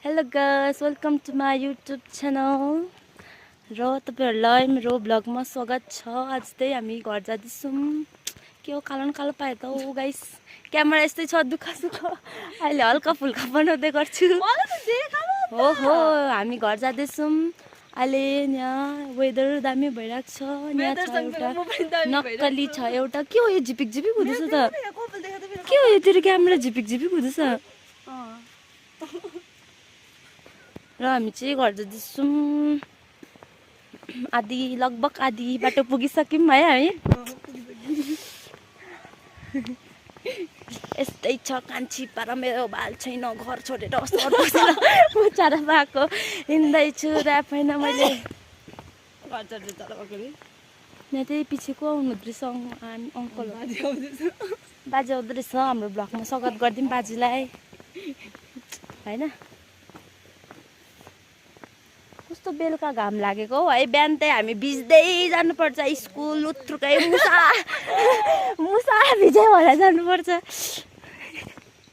Hello guys, welcome to my YouTube channel र तपाईहरुलाई मेरो भ्लगमा स्वागत छ। आज चाहिँ हामी घर जाँदैछौँ। के हो कालो कालो पाए त हो गाइस, क्यामेरा यस्तै छ दुःख सुख। अहिले हल्का फुल्का बनाउँदै गर्छु। हो हो हामी घर जाँदैछौँ। अहिले यहाँ वेदर दामी भइरहेको छ। यहाँ छ एउटा नक्कली छ एउटा। के हो यो झिपिक झिपिक हुँदैछ त? के हो यो तेरो क्यामेरा झिपिक झिपिक हुँदैछ? र हामी चाहिँ घर जाँदैछौँ। आधी लगभग आधी बाटो पुगिसक्यौँ है हामी। यस्तै छ कान्छी पारा मेरो बाल छैन, घर छोडेर सहर बसेर मुचारा भएको हिँड्दैछु। ऱ्याप होइन मैले यहाँ त्यही पछिको आउनुहुँदो रहेछ अङ्कल बाजे आउँदो रहेछ। हाम्रो ब्लगमा स्वागत गरिदिउँ बाजेलाई होइन। कस्तो बेलुका घाम लागेको हो है। बिहान चाहिँ हामी भिज्दै जानुपर्छ स्कुल। उत्रुकै मुसा मुसा भिजै भएर जानुपर्छ।